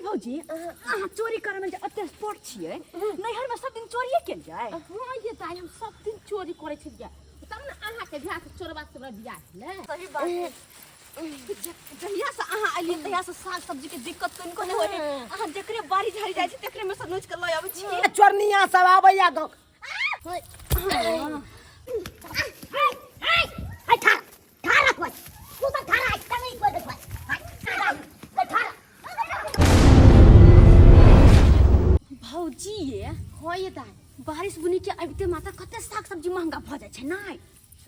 भौजी, अहाँ चोरी करे में जे एते स्पॉट छियै, नैहर में सब दिन चोरिये केल जाय? हाँ ये दाई, हम सब दिन चोरी करे छलियै, तब ने अहाँ के बियाह से चोरबा से हमरा बियाह भेलै। सही बात है। जहिया से अहाँ एलियै तहिया से साग सब्जी के दिक्कत कनिको नहि होइ है। अहाँ जकरे बाड़ी झाड़ी जाइ छी तकरे में से नोच के लऽ आबै छी। चोरनिया सब आबैया गाँव। भौजी ये, हाँ ये दाई, बारिश बुनी के अबिते माता कते साग सब्जी महंगा भऽ जाइ छै नहि?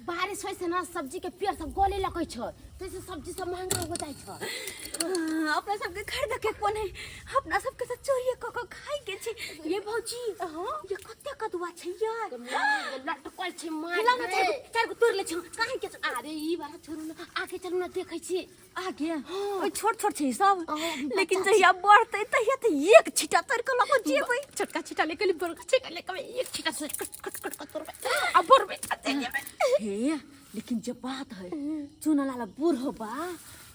बारिश होइ से ना सब्जी के पेड़ सब गले लगै छै, तैसे सब्जी सब महंगा हो जाइ छै। हाँ, अपना सबके खरीद के कोन है, अपना सबके तऽ चोरिये कऽ कऽ खाइ के छै। ये भौजी, हाँ? ये कते कदुआ छै यार, लटकल छै मार। हिला ना, चारि गो, चारि गो तोड़ि लै छी, काहे के छै? अरे ई वाला छोड़ू ना, आगे चलू ना, देखै छी। आगे ओइ छोट छोट छै ई सब, हाँ, अभी लेकिन बच्चा। जहिया बढ़तै तहिया तऽ एक छिटा तोड़ि कऽ लऽ कऽ जेबै। छोटका छिटा लेके ली, बड़का छिटा लेके आबै, एक छिटा से कट कट कट कट तोड़बै आ भरबै आ चलि जेबै। हे, लेकिन जे बात है, चुनलाल बूढ़बा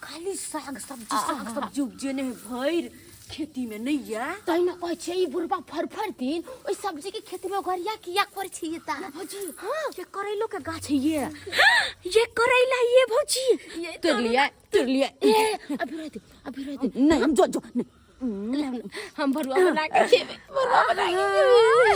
खाली साग सब्जी साग सब्जी उपजेने है भरि खेती में, नहीं या? तै न कहै छियै, ई बुढ़बा भरि भरि दिन ओहि सब्जी के खेती में घरिया किया करै छै ये ता? भौजी, हाँ, ये करैलो के गाछ है, ये करैला ये भौजी। तोड़ लिया, तोड़ लिया। ए अभी रह दे, अभी रह दे। नहीं, हम जो जो नहीं। हम भरुआ बना के खेबै, भरुआ बना के खेबै।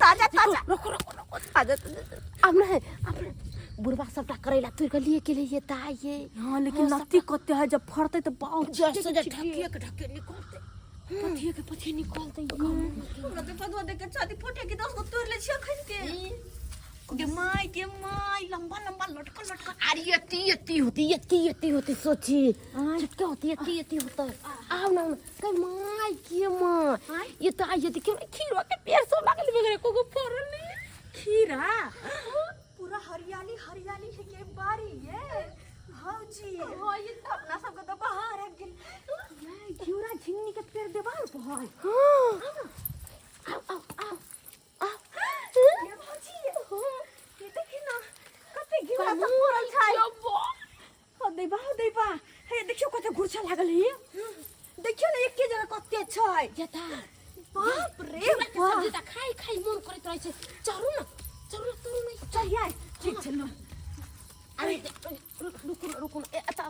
ताजा ताजा। रुको रुको रुको। ताजा ताजा। अब नहीं, अब नहीं। बुढ़बा सबटा करैला तोड़ के लिए के लिए ताई ये। हाँ, लेकिन लत्ती कते है, जब फड़ते तो बहुत जैसे जे ढकिए के ढकिए निकलते, पथिए के पथिए निकलते। हमरा तो पदुआ देख के छाती फटे के 10 गो तोड़ ले छियै अखन के। गे माय, गे माय, लंबा लंबा लटकल लटकल। अरे एती एती होती, एती एती होती, सोची छुटके होती, एती एती होता। आओ ना, कई माय के माँ ये तो आई, ये देखियो खीरवा के पेड़ सब लागल बगरे, कोगो फरल नहीं। खीरा पूरा हरियाली हरियाली है के बारी। ये भौजी, हाँ ये अपना सबके तो बाहर आबि गेल। ये घिउरा झिंगनी के पेड़ देवाल पर है। हाँ, आओ आओ आओ आओ। ये भौजी, ये देखी ना कते घिउरा सब फरल छै। ओ देबा, ओ देबा, हे देखियो कते घुरछा लागल है। देखियो ना एके जगह कते छै। जता बाप रे खीरा के बाप। सब्जी त खाइ खाइ मन करैत रहै छै। चढ़ू ना, चढ़ू ना, तोड़ू ना। चढ़िया, ठीक छै लो। अरे रुकू ना, रुकू ना, ए अच्छा।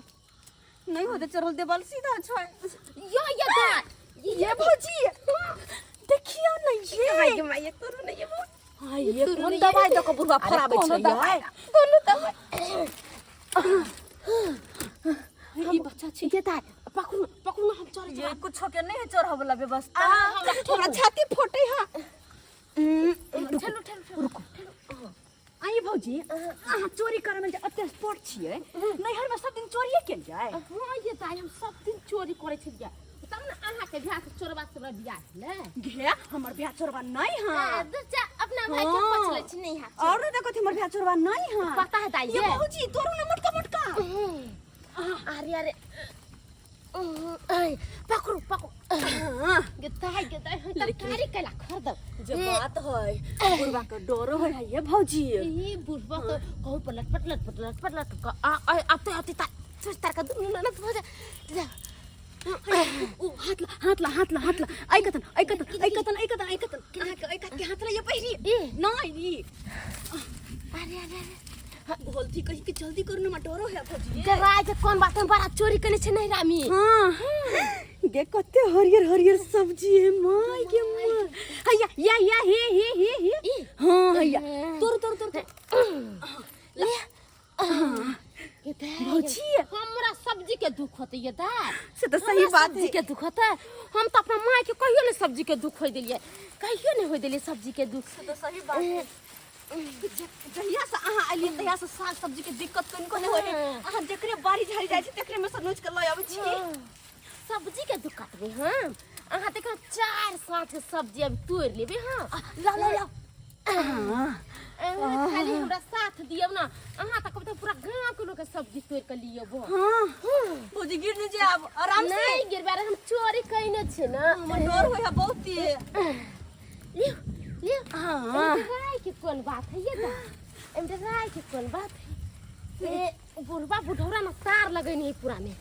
नहीं होते चढ़ल, देवाल सीधा छै। यो ये दा। ये भौजी, देखियो ना ये। हाय गे माय, तोड़ू ना ये बहुत। हाय, ये कोन दवाई दऽ कऽ बुढ़वा फराबै छै दवाई, ये? कोनो दवाई। ई बच्चा छै। ये दा, पकड़ू ना, पकड़ू ना, हम चढ़े। ये कुछो के नहीं है चढ़ऽ वाला व्यवस्था। आ, हमरा हमरा छाती फटे है। ठेलू, ठेलू, रुको। आई भौजी, अहाँ चोरी करे में जे एते स्पॉट छियै, नैहर में सब दिन चोरिये केल जाय? हाँ ये दाई, हम सब दिन चोरी करै छलियै, तब ने अहाँ के बियाह से चोरबा से हमरा बियाह भेलै। घे, हमर बियाह चोरबा नहीं है। दूचा अपना भाई के हाँ। पोछ लै छी, नहीं है। और नहीं देखो, हमर बियाह चोरबा नहीं है। पता है दाई। ये ये भौजी, तोरू ना मोटका मोटका। अरे अरे, ऐ, पकड़ू पकड़ू। गे दाई, गे दाई, हम तरकारी कैला खरीदब। जे बात है, बुढ़वा के डरो है ये भौजी। ई बुढ़वा तो कहूँ पर लटपट लटपट लटपट लटपट आ आ आते आते ता सोच तार का दुनू ननद भऽ जा जा। ओ हाथ ला, हाथ ला, हाथ ला, हाथ ला, ऐ कतन, ऐ कतन, ऐ कतन, ऐ कतन, ऐ कतन, अहाँ के ऐ कात के हाथ ला ये पहिरी। ए। नहीं ई। अरे अरे अरे। बोलती कही कि जल्दी करू ना, डरो है भौजी। डराय के कोन बात में, बड़ा चोरी कने छै नहीं रामी। हाँ गे, कते हरियर हरियर सब्जी है, माय के माय। हैया या या, हे हे हे हे। ई। हाँ, हैया तोर तोर तोर तोर। ले ये दाई, भौजी। हमरा सब्जी के दुख होते ये दाई। से तो सही हमरा बात सब्जी है। के दुख होते, हम तो अपना माँ के कहियो नहीं सब्जी के दुख होय देलियै, कहियो नहीं होय देलियै सब्जी के दुख। से तो सही बात है। जहिया से अहाँ एलियै तहिया से साग सब्जी के दिक्कत कनिको नहि होइ है। अहाँ जकरे बाड़ी झाड़ी जाइ छी तकरे में से नोच के लऽ आबै छी। सब्जी के दुख काटबै हम? अहाँ देखो, चार साँझ के सब्जी अभी तोड़ि लेबै हम। ला ला ला। अहाँ खाली हमरा साथ दियौ ना, अहाँ तऽ कहबै तऽ पूरा गाँव के लोग के सब्जी तोड़ि के लियौ। हाँ भौजी, गिर नहि जायब, आराम से। नहीं गिरबै, अरे हम चोरी कयने छियै ना। हमर डर होइ है बहुत। लियौ लियौ। हाँ। एहिमे डराय के कोन बात है ये दा? एहिमे डराय के कोन बात है? ए बुढ़बा बुढ़ौरा ना तार लगेने है, पूरा में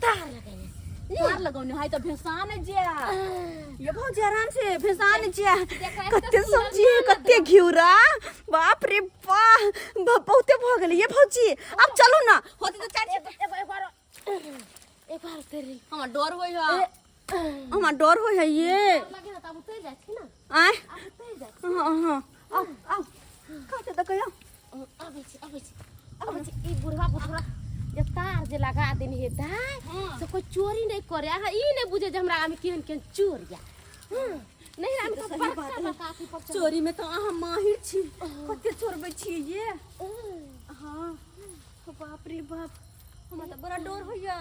तार लगेने। तार लगौने है तऽ भेसा नहि जे ये भौजी आराम से भेसा नहि जे कते सब्जी है कते घिउरा बाप रे बा बहुते भऽ गेलै ये भौजी अब चलू ना होते तऽ चारि एगो एगो आरो एक बार उतर हमरा डर होइ है हमरा डर होइ है ये लगे ना तब उतर जाइ छी ना आय आब उतर जाइ छी हाँ हाँ आओ आओ खाते तऽ कहियो आबै छी आबै छी आबै छी ई बुढ़वा बुढ़वा जे तार जे लगा देने हे दाय से कोई चोरी नहीं करे अहाँ ई नहीं बुझे जे हमरा आमे केहन केहन चोर या नहीं हम सही तो बात बड़का है। बड़का अथी पर चढ़- चोरी में तो अहाँ माहिर छी कते चोरबै छी ये हाँ बाप रे बाप हमरा तऽ बड़ा डर होइया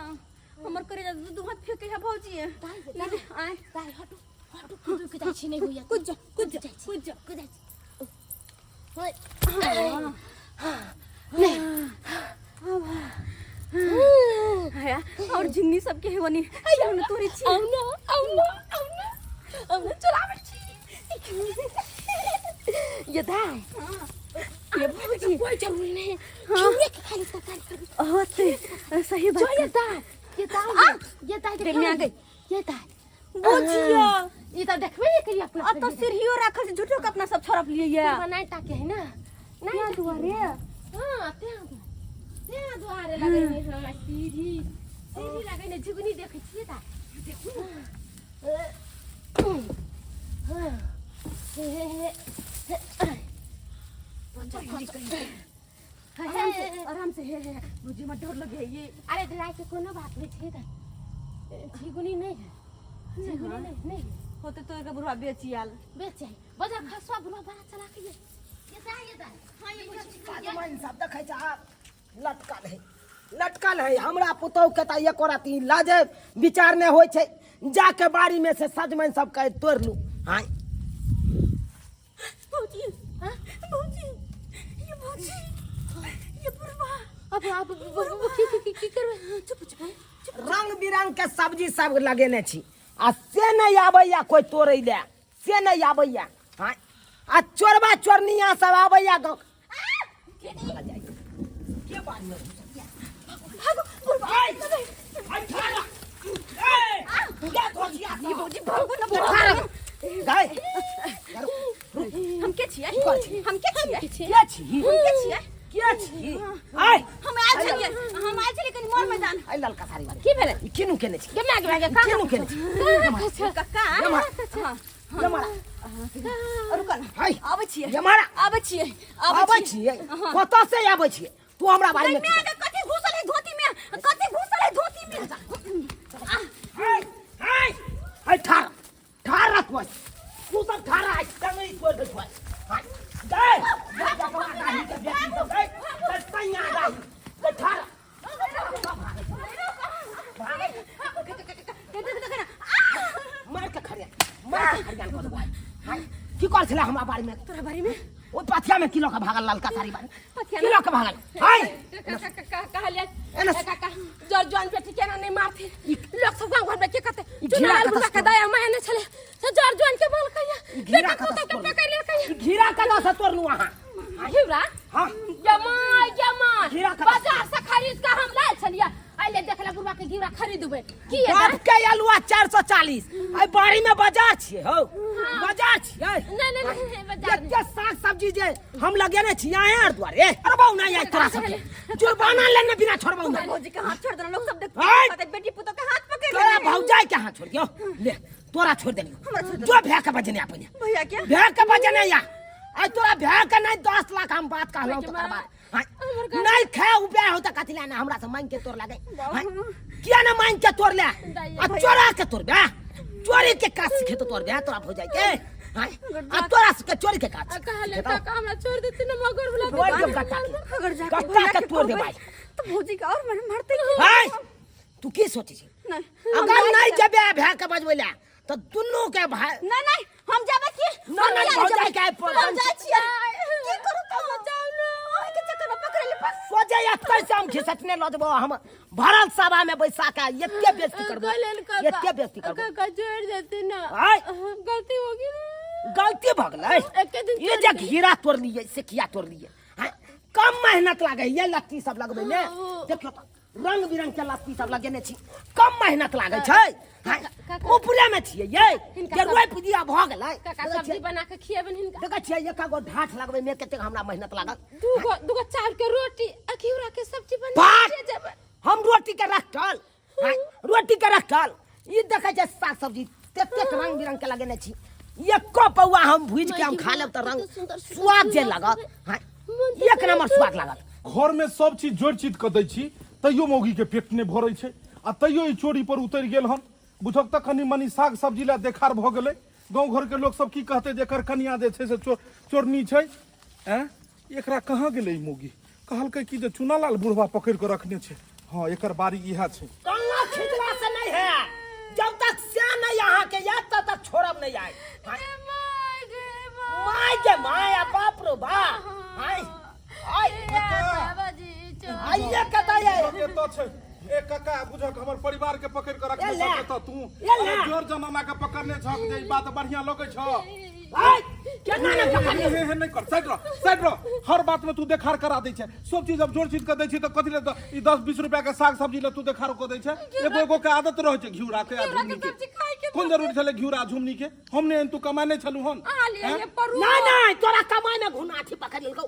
हमर करेजा दू दू हाथ फेंके है भौजी दाइ नहीं नहीं, आय दाइ हटू हटू कुदू के जाइ छी नहीं होइया कुद जा कुद जा जाइ छी कुद जा कुद जाइ छी ओए हया और झिंगनी सबके है वनी हम तोरे छी आउ ना आउ ना आउ ना आउ ना चलाबै छी ये दाइ ये भौजी कोई जरूरी नहीं क्यों के खाली तरकारी करबै होते सही बात जो ये दाइ ये दाइ ये दाइ रे, मैं आ गई। ये दाइ भौजिया ई तऽ देखबे नहि करी अपना अब तो सीढ़ियो राखल छै झूठो के अपना सब छड़प लिए ये बनाइ ताके है ना नहीं दुआरे हाँ त्यहाँ दुआरे त्यहाँ दुआरे लगै है हमरा सीढ़ी सीढ़ी लगै ने झुगनी देखै छियै त देखू ने हाँ हे हे हे आराम से आराम से हे हे भौजी हमरा डर लगे है ये अरे डराय के कोनो बात नहीं छै त झिगुनी नहीं है झिगुनी नहीं नहीं है। होते तो एक बुढ़वा बेची आल बेच जाए बजार खसवा बुढ़वा बड़ा चला के ये ये दा ये दा हां ये भौजी सजमनि सब देखै छ आब लटकल है लटकल है हमरा पुतहु के तऽ एको रत्ती लाजे विचार नहि होइ छै जाके बाड़ी में से सजमनि सब के तोड़ि लू हाँ भौजी हाँ? भौजी ये भौजी ये बुढ़वा अब अब अब की की की करबै चुप चुप रंग बिरंग के सब्जी सब लगेने छी आ से नहि आबैया कोइ तोड़ै लए से नहि आबैया हाँ आ चोरबा चोरनिया सब आबैया गाँव के बाड़ी में घुसल? भागो बुढ़वा ऐ, ऐ, ठाढ़। ऐ, जा घोसिया ये भौजी भागो ना ठाढ़। भागो गाय हम के छियै हम के छियै के छी हम के छियै के छी आय हम आयल छलियै हम आयल छलियै कनि मोर मैदान आय ललका साड़ी वाली की भेलै ई किनु केने छी गे माय गे माय गे किनु केने छी कक्का ये मार। हाँ ये मारा रुकऽ न हाय आबै छियै ये मारा आबै छियै आबै छियै कतऽ से आबै छियै तू हमरा बारे में में कथी घुसल है धोती में कथी घुसल है धोती में हाय हाय हाय ठार ठार रख बस तू सब ठार आइ टंगरी तोड़ दे छुआ हाय गए जा जा कमा गाही के बेटी सब गए गए तैया गाही गए ठार मार के खरिया मार के खरियान कर देबो हाय की कर छला हमरा बारे में तोरा बारे में ओ पथिया में किलो के भागल ललका साड़ी बारे पथिया में- किलो के भागल हाय कहलियै एना काका जर जन बेटी केना नहीं मारथे लोग सब गांव घर में के कहते ई घिरा चुनाव कतऽ बुढ़वा के से दया माया नहीं छले से जर जन के बोल कहिया ई घिरा बेटा कतऽ पुतोह से के तोड़लू? पकड़ ले कहिया ई घिरा कतऽ से तोड़लू अहाँ घिउरा हाँ जमा जमा घिरा कतऽ से? बाजार से खरीद के हम लाल छलिया आइले देखला बुढ़वा के घिउरा खरीदबे की है बाप के आलुआ 440 आई बाड़ी में बाजार छियै हौ बाजार छियै नहीं नहीं नहीं बाजार नहीं एते साग सब्जी जे हम लगेने छी अहें आर दुआरे अरे बाऊ नहीं आई तोरा सबके जुर्माना लेने बिना छोड़बौ नहीं भौजी के हाथ छोड़ देना लोग सब देखते हाय! कहते बेटी पुतोह के हाथ पकड़ तोरा लेने। भौजाई के हाथ छोड़ दियो ले तोरा छोड़ देलियो हमरा छोड़ जो भैया के बजने अपने भैया क्या भैया के बजने या आई तोरा भैया के नहीं 10 लाख हम बात कहलौं तो करबा नहीं खा उबे हो त कथि ना हमरा से मांग के तोड़ लागे हाँ, किया ना मांग के तोड़ ले आ चोरा के तोड़ बे चोरी के काज सीखे तो तोड़ बे तोरा भौजाई के हाँ, आ तोरा के चोरी के काज कहले काका हमरा छोड़ देते ना मगर बोला तोड़ देब गट्टा के अगर जाके गट्टा भैया के तोड़ दे कहबै, भाई तो भौजी के और मन मारते हाय तू की सोचे छी नहीं अगर नहीं जेबे भैया के बजबै ले तो दुनू के भाई नहीं नहीं हम जाबे की ना, हम ना, किया भौजाई जाबे? के आइ पर हम जाइ छियै की करू तो बचाउ ना ओहि के चक्कर में पकड़ ले बस सोचे एते से हम घिसटने लऽ जेबो हम भरल सभा में बैसा के एते बेइज्जती करबो एते बेइज्जती करबो काका छोड़ देते ना आय गलती हो गई गलती भऽ गेलै एके दिन ये जे घेरा तोड़लियै से किया तोड़लियै आँय, कम मेहनत लागै ये लत्ती सब लगबै ने देखियौ तऽ रंग बिरंग के लत्ती सब लगेने छी कम मेहनत लागै छै हाँ, काका- ऊपरे में छियै ये हिनका जे सब- रोपि दिया भऽ गेलै काका देखै सब्जी छियै- बना के खिएबन हिनका देखै छियै एक गो ढाठ लगबै में कतेक हमरा मेहनत लागल दूगो दूगो चावल के रोटी आ घिउरा के सब्जी बना बात! के जेबन हम रोटी के रखल हाँ, रोटी के रखल ई देखै छै साग सब्जी ततेक रंग बिरंग के लगेने छी एको पौआ हम भुजि के हम खा लेब तऽ रंग सुन्दर सुन्दर स्वाद जे लागत हाँ, एक नंबर स्वाद लागत घर में सब चीज जोड़ि चित कऽ दै छी तैयो मौगी के पेट नहि भरै छै आ तैयो ई चोरी पर उतरि गेल हन बुझक तऽ कनि मनि साग सब्जी लए देखार भऽ गेलै गाँव घरके लोक सब की कहतै जे एकर कनिया जे छै से चोरनी छै आँय एकरा कहाँ गेलै ई मौगी कहलकै कि जे चुनालाल बुढ़वा पकड़ि कऽ रखने छै हँ एकर बारी इएह छै कन्ना खिंचला से नहीं है जब तक से नहीं यहाँ के याद तब तक छोड़ब नहीं आए माय के माय आ बाप रो बा आय आय आइए कतऽ ये एतऽ छै ए काका बुझक हमर परिवार के पकड़ के रखने ए ले। छक एतऽ तू ए ले। अरे जोर जमाना के पकड़ने छक जे ई बात बढ़िया लगै छौ आय केना ने पकड़ हे हे नहि कर साइड रह साइड रह हर बात में तू देखार करा दै छै सब चीज अब जोड़ चीज के दै छी तऽ कथी ले तऽ ई 10 20 रुपया के साग सब्जी ले तू देखार कऽ दै छै एगो एगो के आदत रहै छै घिउरा के आ झुमनी के कोन जरूरी छलै घिउरा आ झुमनी के हम ने तू कमाने छलू हन आ ले ये परू नहीं नहीं तोरा कमाई में घुना छी पकड़ लेलकौ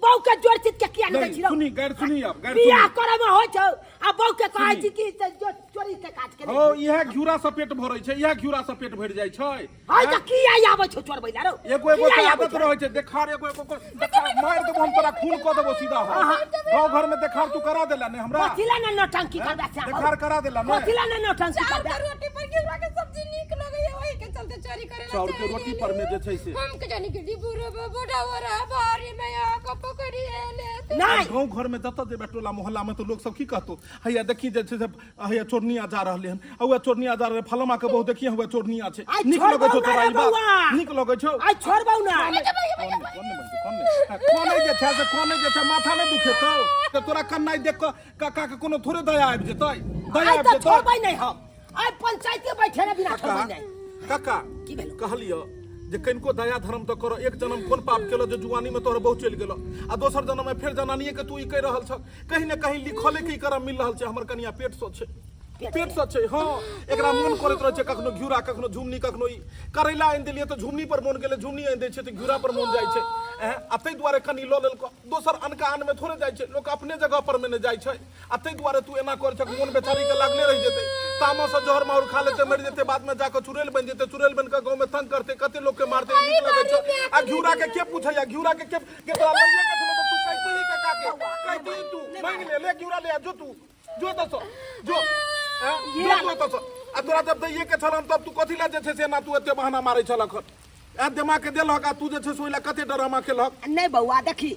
बहू के जोड़ चित के किया नहीं दै नहीं छी रौ? सुनी गैर सुनी अब गैर बियाह सुनी करे में होइ छौ आ बहू के कहै सुनी। छी कि से जो चोरी के काज के ओ इएह घिउरा से पेट भरै छै इएह घिउरा से पेट भरि जाइ छै हाय तऽ किया आबै छौ चोरबै ला रौ एगो एगो के किया आबै आदत छौ? रहै छै देखार एगो एगो के देखार मारि देबो हम तोरा खून कऽ देबो सीधा हम गाँव घर में देखार तू करा देला ने हमरा कथी ला ने नौटंकी करबे से देखार करा देला ने कथी ला ने नौटंकी चाउर करबे के रोटी पर घिउरा के सब्जी नीक लगैया ओही के चलते चोरी करे ला चाउर के रोटी पर में जे छै से हम के जानी गेली बुढ़ो बुढ़ा हो रहा भारी में आके पकड़ी ले नहीं गाँव घर में जतऽ जेबै टोला मोहल्ला में तऽ लोग सब की कहतो हैया देखी जे छै से हैया चोरनिया जा रहलै हन आ चोरनिया जा रहलै फलमा के बहु देखिए हुआ चोरनिया छै आइ नीक लगै छौ छोड़बौ तोरा ना रे ई बात बौआ। नीक लगै छौ आइ छोड़बौ ना कोन नहि बजतै, कोन नहि कोन जे छै से कोन जे छै माथा नहि दुखेतौ तऽ तोरा कन्नाइ देख कऽ काका के कोनो थोड़े दया आबि जेतै दया आइ आबि तऽ जेतै छोड़बै नहि हम आइ पंचायते बैठे ने बिना काका छोड़बै नहि काका की भेलौ? कहलियौ जे कनिको दया धर्म तऽ कर एक जन्म कोन पाप केलौ जे जुआनी में तोहर बहु चलि गेलौ आ दोसर जन्म में फेर जनानिए के तू ई कहि रहल छ कहीं ने कहीं लिखले के ई करम मिल रहल छै हमर कनिया पेट सो छै पेट सो छै हँ एकरा मोन करैत रहै छै कखनो घिउरा कखनो झुमनी कखनो ई करैला आनि देलियै तऽ झुमनी पर मोन गेलै झुमनी आनि दै छै तऽ घिउरा पर मोन जाइ छै आ ताहि दुआरे कनि लऽ लेलको दोसर अनका आनमे थोड़े जाइ छै लोक अपने जगह पर मे ने जाइ छै आ ताहि दुआरे तू एना कर छक मोन बेचारी के लागले रहि जेतै तामस से जहर माहुर खा लेतै मरि जेतै बाद में जाके चुड़ैल बनि जेतै चुड़ैल बनि कऽ गाँव में तंग करतै कते लोक के मारतै नीक लगै छौ आ घिउरा के के पूछैया घिउरा के के के तोरा लइए के छलौ तऽ तू कहितही काका के कहितही तू मांगि ले ले घिउरा ले आ जो तू जो दसो जो हैं? जो तू दसो आ तोरा जब दैये के छल हम तब तू कथी लए जे छै से एना तू एते बहाना मारै छल अखन आ दिमाग के देलहक आ तू जे छै से ओहि लए कते डरामा केलहक नहीं बौआ देखी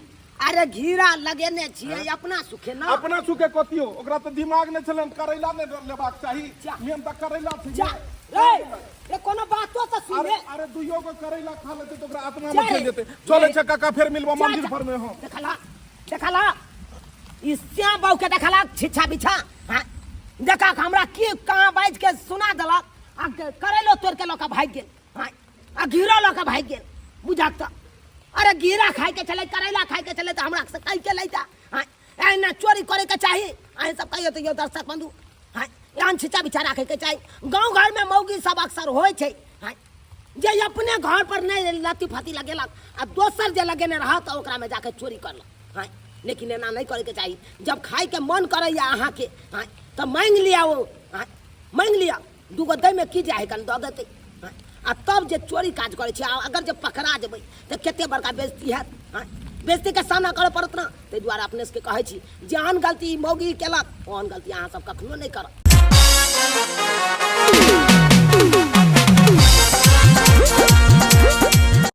अरे घीरा लगेने छियै अपना सुखे ना अपना सुखे कथियो ओकरा तऽ दिमाग नहि छलै करैला नहि लेबाक चाही जा। मेन तऽ करैला छै जा रे रे कोनो बातो तऽ अरे सुने अरे दुइयो गो करैला खा लेतै तऽ ओकरा आत्मा जा में रे। चलि जेतै चलै छै काका फेर मिलबो जा, मंदिर जा। पर में हम देखला देखला ई श्याम बाबू के देखला छिछा बिछा हाँ देखा हमरा की कहाँ बाजि के सुना देलक आ करैलो तोड़ के लऽ कऽ भागि गेल हाँ आ घीरा लऽ कऽ भागि गेल बुझक तऽ अरे घीरा खाइके छलै करैला खाइके छलै तऽ हमरा से कहि के लैता हाँ एहिना चोरी करैके चाही अहीं सब कहियो तऽ यौ दर्शक बन्धु हाँ एहन छिछा बिछा राखैके चाही गाँव घरमे मौगी सब अक्सर होइ छै हाँ जे अपने घर पर नहि लत्ती फत्ती लगेलक आ दोसर जे लगेने रहत तऽ ओकरामे जाके चोरी करलक हाँ लेकिन एना नहि करैके चाही जब खाइके मन करैए अहाँके हाँ तऽ माँगि लिअ ओ हाँ माँगि लिअ दूगो दैमे की जाइ कनि दऽ देतै हँ? आ तब जे चोरी काज करै छै आ अगर जे पकड़ा जेबै तऽ कते बड़का बेइज्जती हैत हँ? बेइज्जतीके सामना करऽ पड़त ने ताहि दुआरे अपने सबके कहै छी जे एहन गलती मौगी केलक ओहन गलती अहाँ सब कखनो नहि करब।